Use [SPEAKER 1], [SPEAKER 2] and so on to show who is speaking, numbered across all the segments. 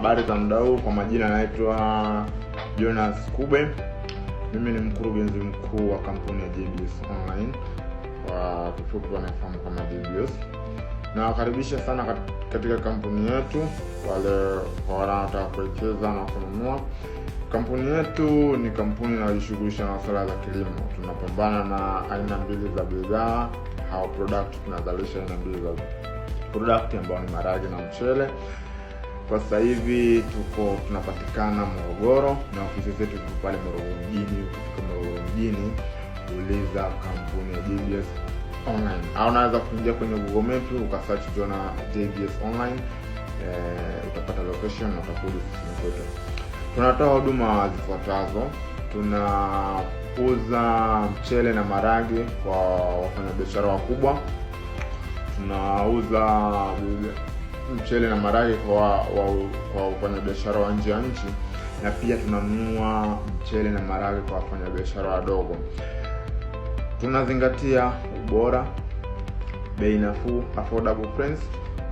[SPEAKER 1] Habari za muda huu, kwa majina naitwa Jonas Kube. Mimi ni mkurugenzi mkuu wa kampuni ya JBS Online, kwa kifupi wanafahamu kama JBS. Nawakaribisha sana katika kampuni yetu, wale wanaotaka kuwekeza na kununua. Kampuni yetu ni kampuni inayojishughulisha na masuala za kilimo. Tunapambana na aina mbili za bidhaa au product, tunazalisha aina mbili za product ambao ni maharage na mchele. Kwa sasa hivi tuko tunapatikana Morogoro na ofisi zetu ziko pale Morogoro mjini. Ukifika Morogoro mjini, uliza kampuni ya JBS Online, au unaweza kuingia kwenye Google Map ukasearch Jona JBS Online, utapata location na utakuja ofisini kwetu. Tunatoa huduma zifuatazo: tunauza mchele na marage kwa wafanyabiashara wakubwa, tunauza mchele na maharage kwa wafanyabiashara wa nje ya nchi, na pia tunanunua mchele na maharage kwa wafanyabiashara wadogo. Tunazingatia ubora, bei nafuu, affordable price.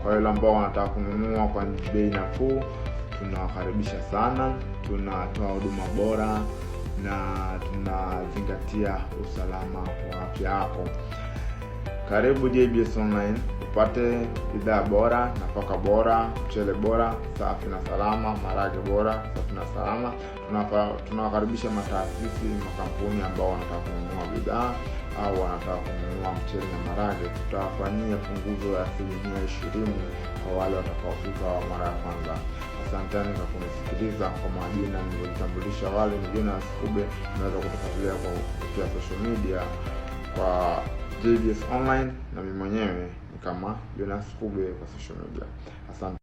[SPEAKER 1] Kwa wale ambao wanataka kununua kwa bei nafuu, tunawakaribisha sana. Tunatoa huduma bora na tunazingatia usalama wa afya yako. Karibu JBS Online upate bidhaa bora, nafaka bora, mchele bora, safi na salama, maharage bora, safi na salama. Tunawakaribisha mataasisi, makampuni ambao wanataka kununua bidhaa au wanataka kununua mchele na maharage. Tutawafanyia punguzo ya 20% kwa wale watakaofika mara ya kwanza. Asanteni kwa kunisikiliza. Kwa majina nilivyojitambulisha wale ni Jonas Kube. Unaweza kutufuatilia kwa kupitia social media kwa JBS Online na mimi mwenyewe ni kama Jonas Kube kwa social media. Asante.